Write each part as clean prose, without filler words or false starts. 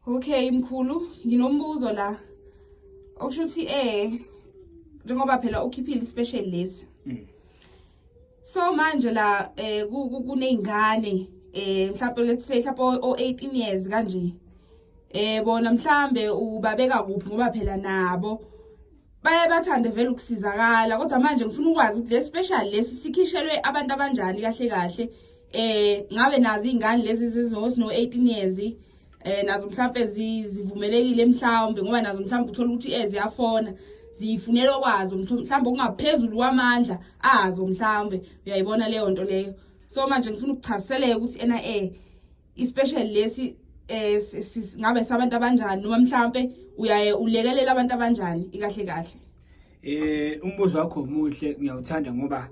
Okay mkhulu, nginombuzo la. Okusho ukuthi njengoba phela ukhiphile ispecial lesi. So manje la kuneyingane mhlawumbe, let's say mhlawumbe o 18 years kanje. Bona mhlambe ubabeka kuphi, ngoba phela nabo baye bathande vele ukusizakala, kodwa manje ngifuna ukwazi ukuthi le special lesi sikhishelwe abantu abanjani kahle kahle. Ngabe nazo izingane lezi zino 18 years nazo mhlambe zivumelekile mhlawumbe, ngoba nazo mhlawumbe uthola ukuthi ziyafona, ziyifunela okwazo mhlawumbe okungaphezulu kwamandla azo mhlawumbe, uyayibona leyo nto leyo. So manje ngifuna ukuchaziseleka ukuthi ena ispecial lesi ngabe sabantu abanjani, noma mhlambe uyaye ulekelela abantu abanjani ikahle kahle. Umbuzo wakho omuhle, ngiyawuthanda, ngoba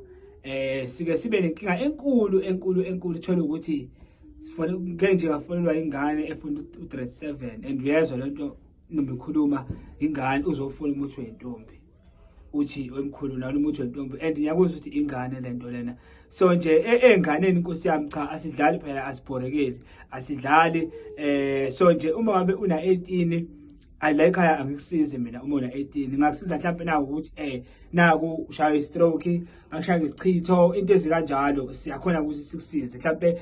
sike sibe nenkinga enkulu enkulu enkulu, thola ukuthi sifone ngeke nje ngafonelwa ingane efunda u-grade 7 and uyezwa lento noma ikhuluma ingane, uzofuna umuthi wentombi, uthi wemkhulu nalo umuthi wentombi, and ngiyakuzwa ukuthi ingane lento lena. So nje ey'nganeni, inkosi yami, cha, asidlali phela, asibhorekeli, asidlali. So nje uma ngabe una 18, ayi, la ekhaya angikusizi mina. Uma una 18 ngingakusiza mhlawumbe naku ukuthi naku ushaya i-stroke, bakushaya isichitho, into ezikanjalo, siyakhona ukuthi sikusize. Mhlawumbe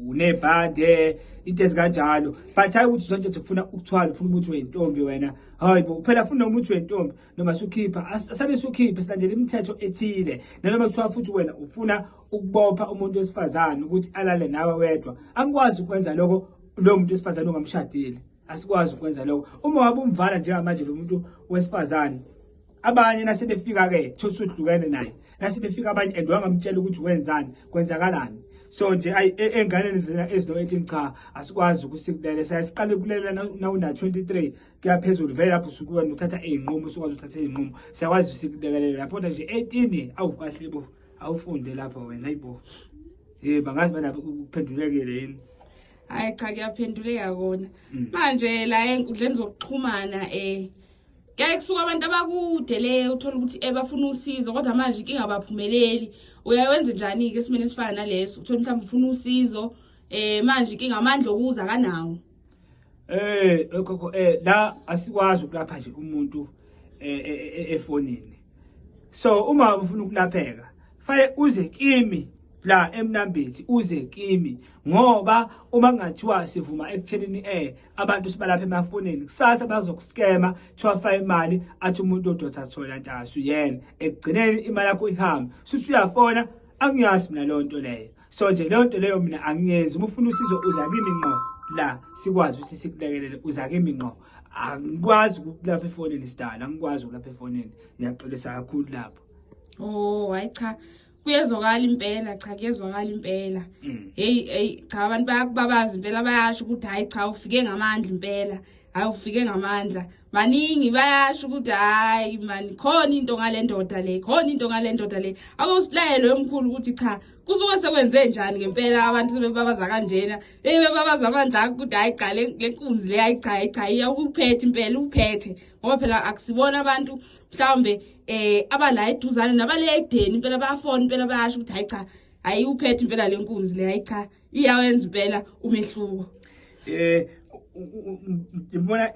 unebhande, into ezikanjalo, but hayi ukuthi zonke ufuna ukuthwala, ufuna umuthi wentombi wena. Hayi bo, phela funa umuthi wentombi noma sukhipha, asabe sukhipha, silandela imithetho ethile. Nanoma kuthiwa futhi wena ufuna ukubopha umuntu wesifazane ukuthi alale nawe wedwa, angikwazi ukwenza lokho. Lowo muntu wesifazane ongamshadile, asikwazi ukwenza lokho. Uma wabe umvala njengamanje lo muntu wesifazane, abanye nasebefika-ke thothi usuhlukene naye, nasebefika abanye and wangamtshela ukuthi wenzani, kwenzakalani. So nje ayi, ey'nganeni ezino-18, cha, asikwazi ukusikulele. Siyaye siqale ukulela nawuna-23 kuya phezulu. Vele lapho usuke wena uthatha iy'nqumo, usukwazi ukuthatha iy'nqumo, siyakwazi sikulekelela lapho. Kodwa nje 18, awu kahle bo, awufunde lapho wena, ayibo. Yebo, angazi mina kuphendulekile yini. Hayi cha, kuyaphenduleka kona. Manje la enkundleni zokuxhumana kuyaye kusuka abantu abakude le, uthola ukuthi bafuna usizo, kodwa manje inkinga abaphumeleli. Uyayenza njani-ke esimeni esifana naleso? Uthola mhlawumbe ufuna usizo, manje inkinga amandla okuza kanawo. Gogo, la asikwazi ukulapha nje umuntu efonini. So uma ufuna ukulapheka, fanele uze kimi la eMnambithi, uze kimi, ngoba uma kungathiwa sivuma ekuthenini abantu sibalapha emafonini, kusasa bazokuskema, kuthiwa faka imali, athi umuntu odotha thola ntasu yena, ekugcineni imali yakho ihambe, suthi uyafona, angiyazi mina leyo nto leyo. So nje leyo nto leyo mina angiyenzi. Uma ufuna usizo, uza kimi ngqo la, sikwazi ukuthi sikulekelele. Uza kimi ngqo, angikwazi ukulapha efonini sidala, angikwazi ukulapha efonini, ngiyaxolisa kakhulu lapho. Oh hayi cha, kuyezwakala impela, cha, kuyezwakala impela. Hey hey, cha, abantu bayakubabaza impela, bayasho ukuthi hayi cha, ufike ngamandla impela, hayi, ufike ngamandla. Baningi bayasho ukuthi hayi man, khona into ngale ndoda le, khona into ngale ndoda le. Akusilayelo emkhulu ukuthi cha, kusuke sekwenze njani ngempela abantu sebebabaza kanjena, bebabaza amandla akho ukuthi hayi cha, le nkunzi le, hayi cha, hayi cha, iyakuphethe impela, uphethe, ngoba phela akusibona abantu mhlawumbe abala eduzane nabale ekudeni impela bayafona impela, bayasho ukuthi hayi cha, hayi, uphethe impela le nkunzi le, hayi cha, iyawenza impela umehluko. Ngibona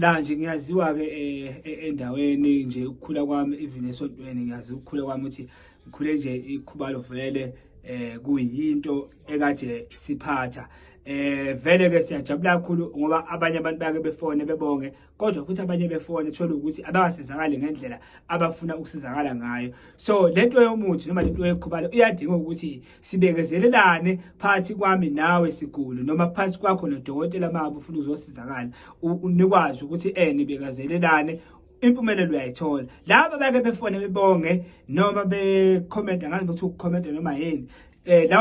la nje ngiyaziwa ke endaweni nje, ukukhula kwami, even esontweni ngiyazi ukukhula kwami ukuthi ngikhule nje ikhubalo vele kuyinto ekade siphatha. Vele ke siyajabula kakhulu ngoba abanye abantu bake befone bebonge, kodwa futhi abanye befone thola ukuthi abasizakali ngendlela abafuna ukusizakala ngayo. So lento yomuthi noma lento yekhubalo iyadinga ukuthi sibekezelelane phakathi kwami nawe sigulu, noma phakathi kwakho nodokotela uma ngabe ufuna uzosizakala, nikwazi ukuthi nibekezelelane, impumelelo uyayithola. Laba bake befone bebonge noma becomment, angazi ukuthi ukucomment noma yini lawo.